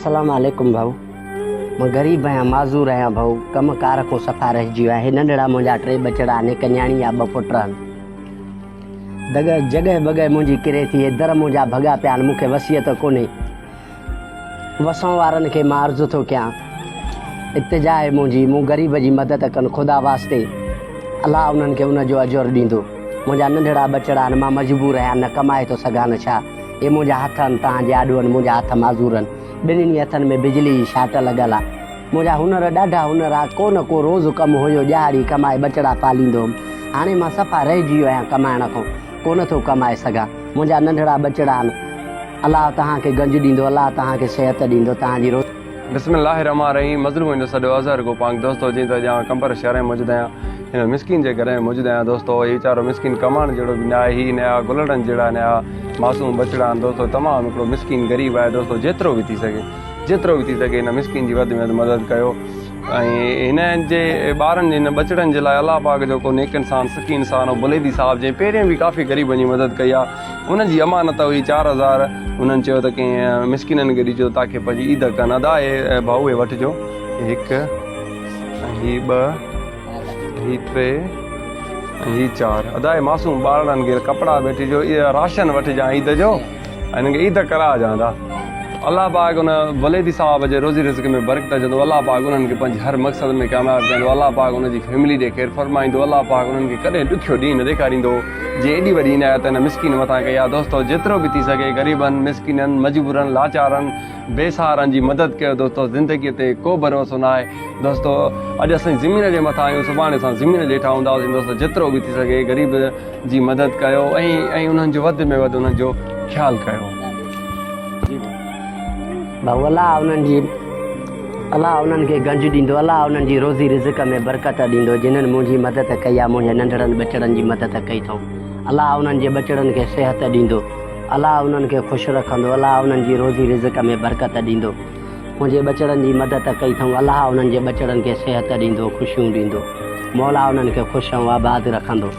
سلام عليڪم ڀائو مان غريب آهيان معذور آهيان ڀائو ڪم ڪار کان صفا رهجي ويو آهيان هي ننڍڙا منهنجا ٽي ٻچڙا آهن هڪ نياڻي آ ٻه پٽ آهن دڳ جڳهه بڳهه منهنجي ڪري ٿي هي در منهنجا ڀڳا پيا آهن مون کي وصيت ڪونهي وسئون وارن کي مان عرض ٿو ڪيان التجا آهي منهنجي مون غريب جي مدد ڪن خدا واسطي الله انهن کي ان جو اجر ڏيندو منهنجا ننڍڙا ٻچڙا آهن مان مجبور آهيان نه ڪمائي ٿو سگهان نه ڇا اهي منهنجا هٿ آهن توهان جي آڏو آهن منهنجا هٿ معذور آهن ٻنهين ئي هٿن ۾ بجلي جي شاٽ لڳل آهي منهنجا هنر ڏاڍا هنر آ ڪو نه ڪو روز ڪم هيو ڏهاڙي ڪمائي ٻچڙا پاليندو هيم هاڻي مان صفا رهجي ويو آهيان ڪمائڻ کان ڪو نه ٿو ڪمائي سگهان منهنجا ننڍڙا ٻچڙا آهن الله توهان کي گنج ڏيندو الله توهان کي صحت ڏيندو توهان جي روز. بسم الله الرحمٰن الرحيم مظلوم جو سڏ اظهر گوپانگ دوستو جيئن ته اڄ آئون قمبر شهر ۾ موجود آهيان هن مسڪين جي گهر ۾ موجود آهيان دوستو هي ويچارو مسڪين ڪمائڻ جهڙو به نه آهي هي هن جا گلڙن جهڙا هن جا معصوم ٻچڙا آهن دوستو تمام هڪڙو مسڪين غريب آهي دوستو جيترو به ٿي سگهي جيترو به ٿي سگهي هن مسڪين جي وڌ ۾ وڌ مدد ڪيو ۽ هن جي ٻارن هن ٻچڙن جي لاء الله پاڪ جو ڪو نيڪ انسان سخي انسان هو بليدي صاحب جنهن پهرين به ڪافي غريبن جي مدد ڪئي آهي ان جي امانت هئي 4000 انهن چيو ته ڪنهن مسڪينن کي ڏجو تاڪه پنهنجي عيد ڪن ادا اهي ڀائو اهي وٺجو هڪ ۽ هي ٻه هي ٽي ۽ هي چار ادا اهي معصوم ٻارڙن کي ڪپڙا به وٺجو راشن وٺجان عيد جو ۽ هنن کي عيد ڪراجان ادا الله پاڪ ان وليدي صاحب جي روزي رزق ۾ برڪت وجهندو الله پاڪ انهن کي پنهنجي هر مقصد ۾ ڪامياب ڪندو الله پاڪ ان جي فيملي ڏي خير فرمائيندو الله پاڪ انهن کي ڪڏهن ڏکيو ڏينهن نه ڏيکاريندو جي ايڏي وڏي عنايت هن مسڪين مٿان ڪئي آهي دوستو جيترو به ٿي سگهي غريبن مسڪينن مجبورن لاچارن بي سهارن جي مدد ڪيو دوستو زندگي تي ڪو ڀروسو نه آهي دوستو اڄ اسين زمين جي مٿان آهيون سڀاڻي اسان زمين جي هيٺان هونداسين دوستو جيترو به ٿي سگهي غريب جي مدد ڪيو ۽ ۽ انهن جو وڌ ۾ وڌ انهن جو خيال ڪيو. ڀائو الله انهن جي الله انهن کي گنج ڏيندو الله انهن جي روزي رزق ۾ برڪت ڏيندو جنھن منهنجي مدد ڪئي آ منهنجي ننڍڙن ٻچڙن جي مدد ڪئي اٿئون الله انهن جي ٻچڙن کي صحت ڏيندو الله انهن کي خوش رکندو الله انهن جي روزي رزق ۾ برڪت ڏيندو منهنجي ٻچڙن جي مدد ڪئي اٿئون الله انهن جي ٻچڙن کي صحت ڏيندو خوشيون ڏيندو مولا انهن کي خوش ۽ آباد رکندو.